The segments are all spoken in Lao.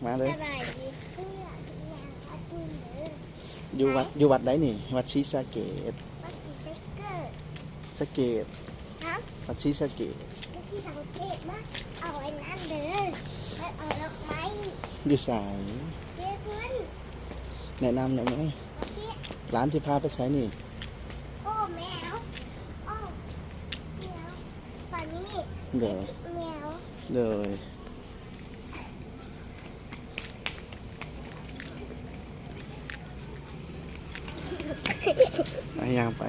ມາເລີຍ ສະບາຍດີ ຢູ່ວັດ ຢູ່ວັດໃດນີ້? ວັດສີສະເກດ ວັດສີສະເກີດ ສະເກດ ຮະ? ວັດສີສະເກດ ວັດສີສະເກດ ມາເອົາອັນນັ້ນເດີ ມາເອົາດອກໄມ້ ຢູ່ໃສ? ເຈົ້ພຸ້ນ ແນະນຳແດ່ແມ່ ຫຼານຊິພາໄປໃສນີ້? ໂອ້ ແມວ ໂອ້ ແມວ ປານນີ້ ໂດຍ ແມວ ໂດຍ. ໄປ ຍ່າງໄປ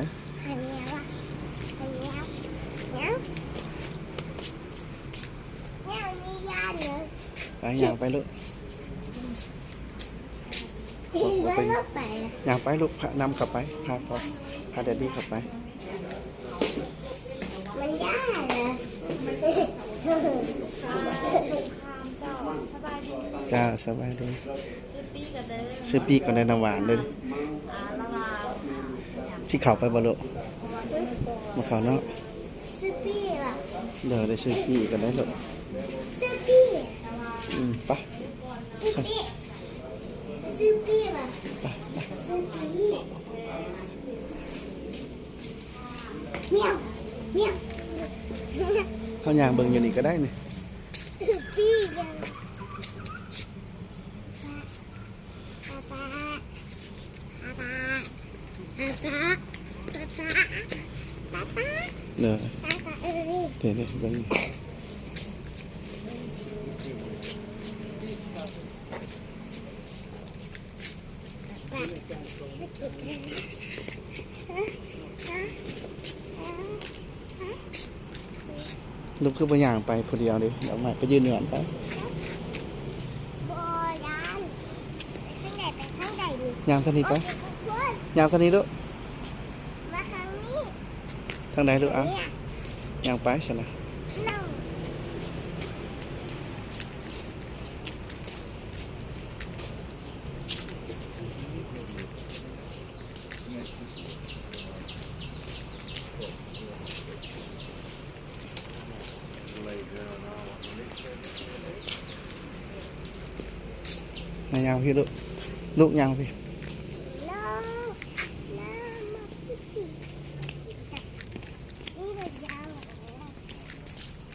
ອັນນີ້ວະ ອັນນີ້ ແມວ ແມວນີ້ຢ້ານເລີຍ ໄປ ຍ່າງໄປລູກ ໄປ ຍ່າງໄປລູກ ພານຳເຂົ້າໄປ ພາພໍ່ ພາແດດດີ້ເຂົ້າໄປ. ມັນຍາກນະ ຈ້າ ສະບາຍດີ ຊື້ປີ້ກັນເດີ ຊື້ປີ້ກັນເດີ ນ້ຳຫວານເດີ ຊິເຂົ້າໄປບໍ່ລູກ? ບໍ່ເຂົ້າເນາະ ຊື້ປີ້ຫວາ? ເດີ ໄດ້ຊື້ປີ້ກັນໄດ້ລູກ ຊື້ປີ້ ອືມ ໄປ ຊື້ປີ້ ຊື້ປີ້ຫວາ? ໄປ ໄປ ຊື້ປີ້. ເຮົາຍ່າງເບິ່ງຢູ່ນີ້ກໍໄດ້ນີ້ ເດີ ເດີ ເບິ່ງ. ລູກຄືບໍ່ຍ່າງໄປຜູ້ດຽວເດ ດອກໄມ້ ໄປຢືນຢູ່ຫັ້ນໄປ ບໍ່ຢ້ານ ໄປທາງໃດ ໄປທາງໃດນີ້ ຍ່າງທາງນີ້ໄປ ໂອເຄ ທຸກຄົນ ຍ່າງທາງນີ້ລູກ ມາທາງນີ້ ທາງໃດລູກ? ເອົາ ຍ່າງໄປຊັ້ນນະ ມາຍ່າງພີ້ລູກ ລູກຍ່າງພີ້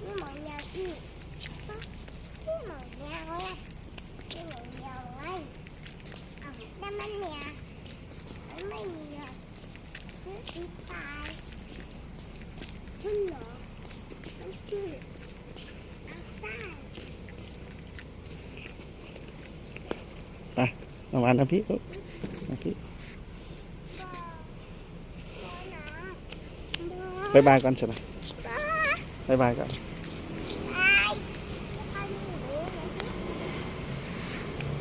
ນີ້ໝໍຍາອີກ ນີ້ໝໍຍາໄວ້ ນີ້ໝໍຍາໄວ້ ເອົາ ແຕ່ມັນເມຍ ມັນໄມ່ມີຍາ ຄືອີຕາຍ ມັນເນາະ ມັນຄື ໄປ ນ້ຳຫວານ ນຳພີ້ລູກ ນຳພີ້ ບາຍບາຍກ່ອນຊັ້ນນະ ບາຍບາຍກ່ອນ